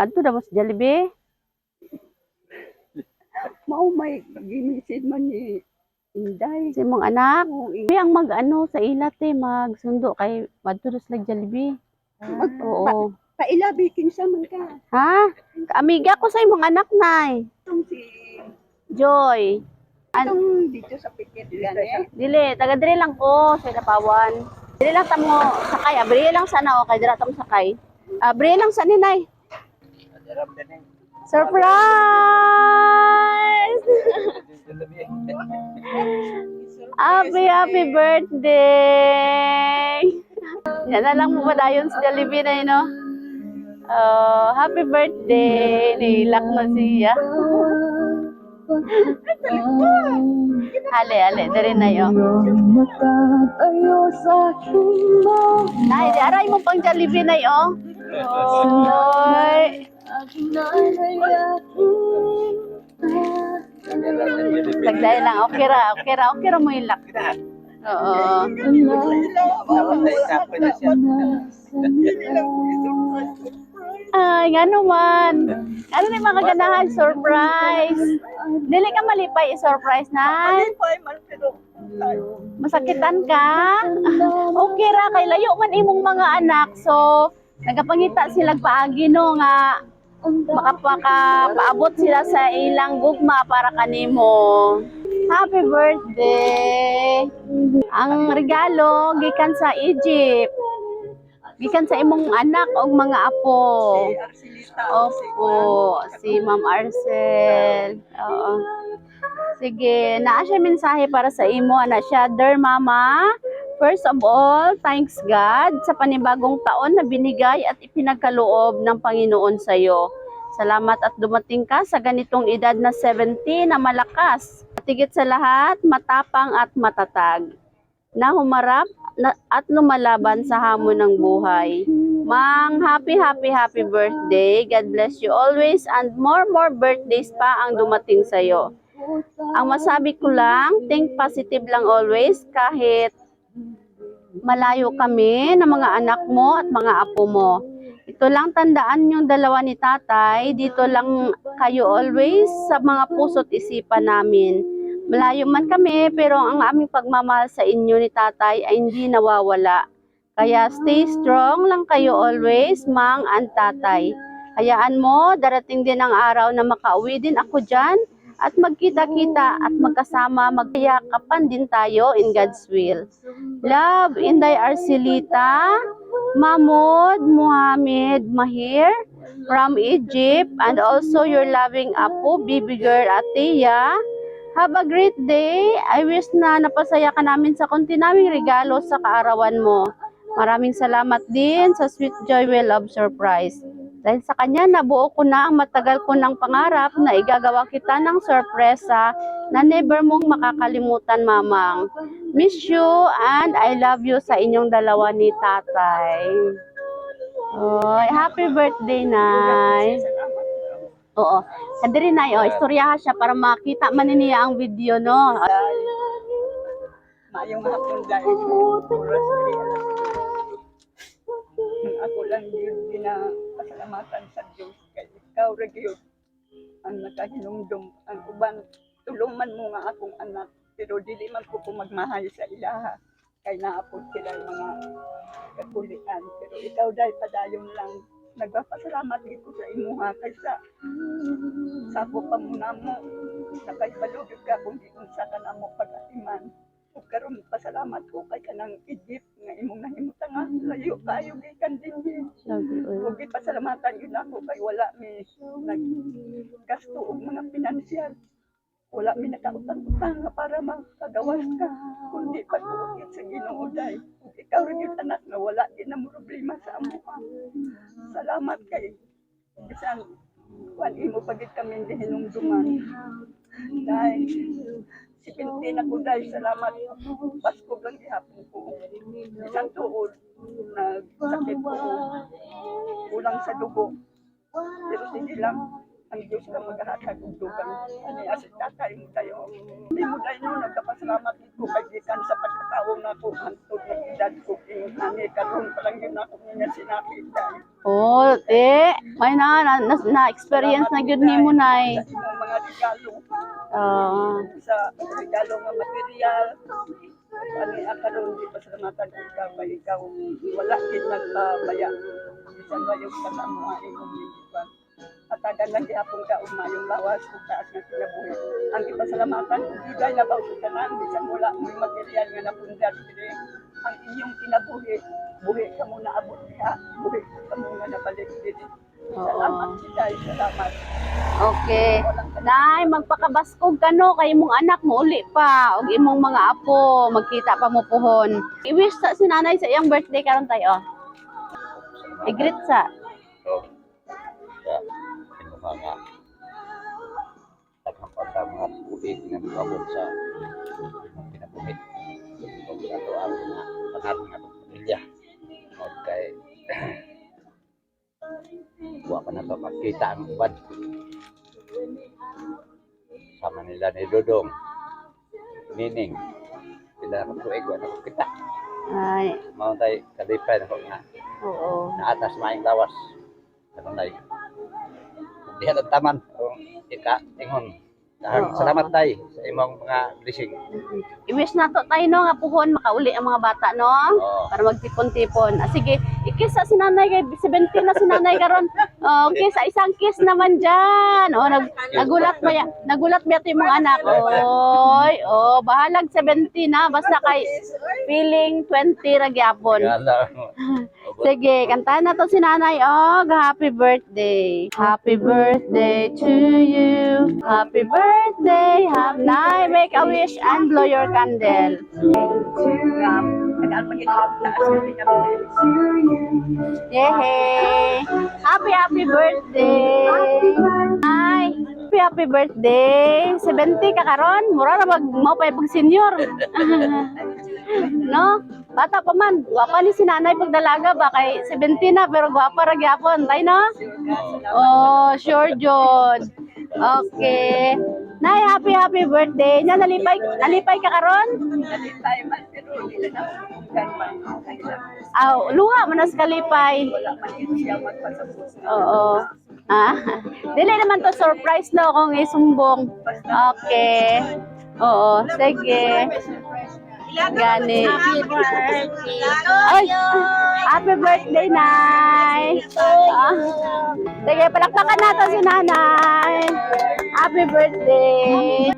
Adto na mo sa Jollibee? Mao may gimisid man ni Inday. Sa imong anak? Oo, May ang mag-ano sa ila te, magsundo kay madto na sila Jollibee. Mag, Oo. pailabi kinsa man ka. Ha? Amiga ko sa imong anak, Nay. Itong si Joy. Itong dito sa Pikit gani. Dili, taga diri lang ko sa Lapawan. Dili lang tamo sakay, abri lang sana okay, dira tamo sakay. Abri lang sa ninay. Surprise! Happy, happy birthday! Yan na lang mo padayon sa Jollibee na yun, no? Oh, happy birthday! Nilak na siya. Ale, ale, dali na yun. Matatayo sa aking Nay, di aray mo pang Jollibee na oh. Oy. aking nanay, aking Tagday lang, okay ra, okay ra, okay ra mo ilak. Oo. Ay, nga naman. Ano ni mga ganahan? Surprise. Dili ka malipay, i-surprise na. Malipay man pero Masakitan ka? Okay ra, kay layo man imong mga anak. So, nagapangita sila paagi no nga makapakapaabot sila sa ilang gugma para kanimo. Happy birthday! Ang regalo gikan sa Egypt. Gikan sa imong anak og mga apo. Si Arcelita. Opo, si Ma'am Arcel. Oo. Sige, naa siya mensahe para sa imo, ana siya, "Dear Mama, first of all, thanks God sa panibagong taon na binigay at ipinagkaloob ng Panginoon sa iyo. Salamat at dumating ka sa ganitong edad na 70 na malakas. At higit sa lahat, matapang at matatag na humarap at lumalaban sa hamon ng buhay. Mang, happy, happy, happy birthday. God bless you always and more, more birthdays pa ang dumating sa'yo. Ang masabi ko lang, think positive lang always kahit malayo kami ng mga anak mo at mga apo mo. Ito lang tandaan yung dalawa ni Tatay, dito lang kayo always sa mga puso't isipan namin. Malayo man kami, pero ang aming pagmamahal sa inyo ni Tatay ay hindi nawawala. Kaya stay strong lang kayo always, Mang and Tatay. Hayaan mo, darating din ang araw na makauwi din ako dyan at magkita-kita at magkasama, magkayakapan din tayo in God's will. Love, Inday Arcelita, Mahmoud Muhammad Mahir from Egypt, and also your loving apo, baby girl Atia. Have a great day. I wish na napasaya ka namin sa konti naming regalo sa kaarawan mo. Maraming salamat din sa Sweet Joy Will of Surprise. Dahil sa kanya, nabuo ko na ang matagal ko ng pangarap na igagawa kita ng sorpresa na never mong makakalimutan, Mamang. Miss you and I love you sa inyong dalawa ni Tatay." Oy, happy birthday, Nay. Salamat. Oo. Kadiri, Nay, oh, istoryaha siya para makita man ni niya ang video, no? Maayong hapon dahil oras diri alas. Ako lang yun ginapasalamatan sa Diyos kay ikaw ra gyud ang nakahinumdum. Ang uban tulungan mo nga akong anak pero dili man ko po magmahal sa ilaha kay naapod sila yung mga kakulian, pero ikaw dahil padayon lang nagpapasalamat gid ko sa imuha kaysa sako pa mo namo nakahibalo gyud ka kung giunsa ka namo pag-atiman. Ug karon pasalamat ko kay kanang Egypt nga imong nahimutang layo kayo gikan dinhi. Ug gipasalamatan gyud nako kay wala mi naggasto og mga pinansyal. Wala mi nakautang-utang nga para makagawas ka kundi pagbuot sa Ginoo day. Ug ikaw ra gyud anak nga wala gyud na mo problema sa amoa. Salamat kay bisan kuan imo pagit kami gihinumduman. Dahil 17 ako dahil salamat. Pasko lang gihapon ko. Isang tuod nagsakit ko. Kulang sa dugo. Pero sige lang. Ang Diyos lang maghahatag og dugang. Ani si tatay mo tayo. Hindi mo tayo no, nagkapasalamat ko kay gikan sa pagkatawo nako hantod ng edad ko ingon ani karon pa lang yun ako niya sinakit dahil. Oh, te, may na experience na gyud nimo, Nay. Sa imong mga regalo, sa regalo nga material, ani karon di pasalamatan ko ikaw kay ikaw wala gid nagpabaya bisan wayo pa sa mga imong gibuhat. Hatagan lang gihapon ka og maayong lawas ug taas nga kinabuhi. Ang gipasalamatan ko gyud ay labaw sa tanan, bisan wala mo'y material nga napundar diri. Ang inyong kinabuhi, buhi ka mo naabot diha, buhi ka mo nga nabalik diri. Salamat Day, salamat. Okay. Nay, magpakabaskog ka no kay imong anak mo uli pa ug imong mga apo magkita pa mo puhon. I-wish sa si nanay sa iyang birthday karon tayo. I-greet sa. So, sa inuha nga daghang pa sa mga tuig nga moabot sa imong kinabuhi. Ug sa ato ang mga tanan nga atong pamilya. Ug kay wa pa na to makita ang uban. Sama nila ni Dodong, Nining, pila ka tuig wa na ko kita. Ay, Mao tay kalipay nako nga naatas maayong lawas. Ano nay? Diha lang taman kung ika ingon. Dahil salamat tay sa imong mga blessing. I-wish na to tayo no nga puhon makauli ang mga bata no. Oo. Para magtipon-tipon. Ah, sige, i-kiss sa si nanay kay 70 na si nanay karon. Oh, kiss sa isang kiss naman diyan. Oh, nagulat ba yung mga anak? Oy, oh, bahalag 70 na basta kay feeling 20 ra gyapon. Gala. Sige, kantahan na to si nanay. Oh, happy birthday. Happy birthday to you. Happy birthday. Have Nay, make a wish and blow your candle. Nga tagaan pa gid ang taas nga kinabuhi. Yay! Happy, happy birthday! Ay, happy, happy birthday! 70 ka karon, mura ra mag mao pa pag senior. No? Bata pa man, gwapa ni si nanay pagdalaga ba kay 70 na pero gwapa ra gyapon, tay no? Sure ka, salamat. Oh, sure jud. Okay. Nay, happy happy birthday. Nya nalipay ka karon? Nalipay man pero dili na ako man. Aw, luha man as kalipay. Wala man gid siya magpasabot nga. Oo. Ah, dili naman to surprise no kung isumbong. Okay. Oo, sige. Gani. Ay, happy birthday, Nay. Ah, sige, palakpakan natin si Nanay. Happy birthday.